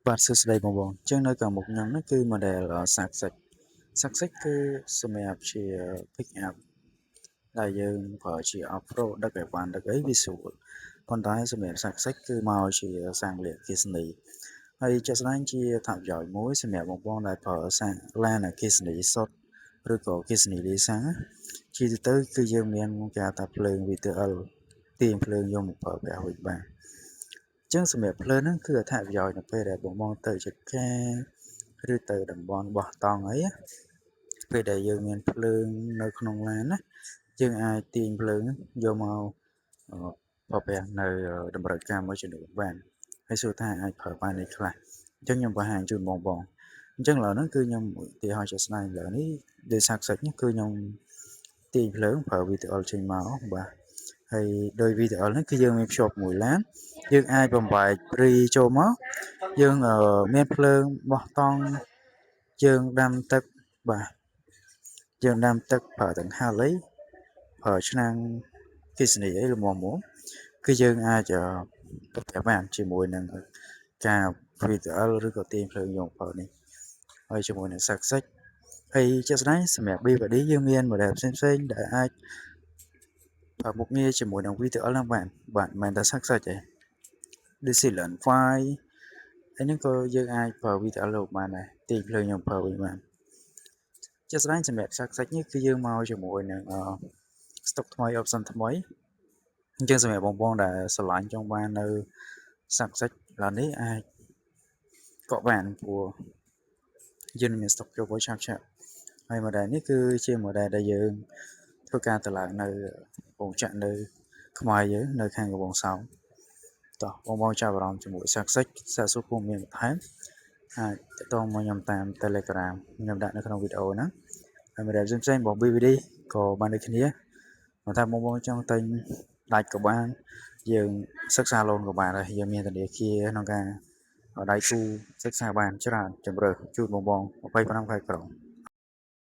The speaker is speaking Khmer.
បាទសួស្តីបងបងអញ្ចឹងនៅខាងមុខខ្ញុំនេះគឺ model Success Success គឺសម្រាប់ជា pick up ដែលយើងប្រើជា off road ដឹកអីវ៉ាន់ដឹកអីវាស្រួលប៉ុន្តែសម្រាប់ Success គឺមកជាសាំងលាកអគ្គិសនីហើយជាក់ស្ដែងជាអត្ថប្រយោជន៍មួយសម្រាប់បងបងដែលប្រើសាកឡានអគ្គិសនីសុទ្ធឬក៏អគ្គិសនីលាយសាំងជាទូទៅគឺយើងមានគេហៅថាភ្លើង VTL ទាញភ្លើងយកមកប្រើប្រាស់វិញបានអញ្ចឹងសម្រាប់ភ្លើងហ្នឹងគឺអត្ថប្រយោជន៍នៅពេលដែលបងបងទៅចការឬទៅតំបន់បោះតង់អីពេលដែលយើងមានភ្លើងនៅក្នុងឡានណាយើងអាចទាញភ្លើងយកមកប្រើប្រាស់នៅតម្រូវការមួយចំនួនបានហើយសួរថាអាចប្រើបាននេះខ្លះអញ្ចឹងខ្ញុំបង្ហាញជូនបងបងអញ្ចឹងឥឡូវហ្នឹងគឺខ្ញុំឧទាហរណ៍ជាក់ស្ដែងឥឡូវនេះដោយ Success នេះគឺខ្ញុំទាញភ្លើងប្រើ VTL ចេញមកបាទហើយដោយ VTL ហ្នឹងគឺយើងមានភ្ជាប់មួយឡានយើងអាចបំបែកព្រីចូលមកយើងមានភ្លើងបោះតង់យើងដាំទឹកបាទយើងដាំទឹកប្រើទាំងហាលីប្រើឆ្នាំងអគ្គិសនីអីល្មមៗគឺយើងអាចប្រើប្រាស់បានជាមួយនឹងការ VTL ឬក៏ទាញភ្លើងយកប្រើនេះហើយជាមួយនឹង Success ហើយជាក់ស្ដែងសម្រាប់ BYD យើងមាន model ផ្សេងៗដែលអាចប្រើមុខងារជាមួយនឹង VTL ហ្នឹងបានបាទមិនមែនតែ Success ទេដូច Sealion 5 ហើយហ្នឹងក៏យើងអាចប្រើ VTL លោកបានដែរទាញភ្លើងយកប្រើវិញបានជាក់ស្ដែងសម្រាប់ Success នេះគឺយើងមកជាមួយនឹង stock ថ្មី option ថ្មីអញ្ចឹងសម្រាប់បងប្អូនដែលស្រឡាញ់ចង់បាននៅ Success ឡើយនេះអាចកក់បានព្រោះយើងនឹងមាន stock ចូលមកឆាប់ឆាប់ហើយ model នេះគឺជា model ដែលយើងធ្វើការតម្លើងនៅរោងចក្រនៅខ្មែរយើងនៅខាងកំពង់សោមតោះបងបងចាប់អារម្មណ៍ជាមួយ Success សាកសួរព័ត៌មានបន្ថែមអាចទាក់ទងមកខ្ញុំតាម Telegram ខ្ញុំដាក់នៅក្នុងវីដេអូហ្នឹងហើយ model ផ្សេងៗរបស់ BYD ក៏បានដូចគ្នាបើថាបងបងចង់ទិញដាច់ក៏បានយើងសិក្សា loan ក៏បានដែរយើងមានធនាគារក្នុងការដៃគូសិក្សាបានច្រើនជម្រើសជូនបងបង25ខែក្រុង។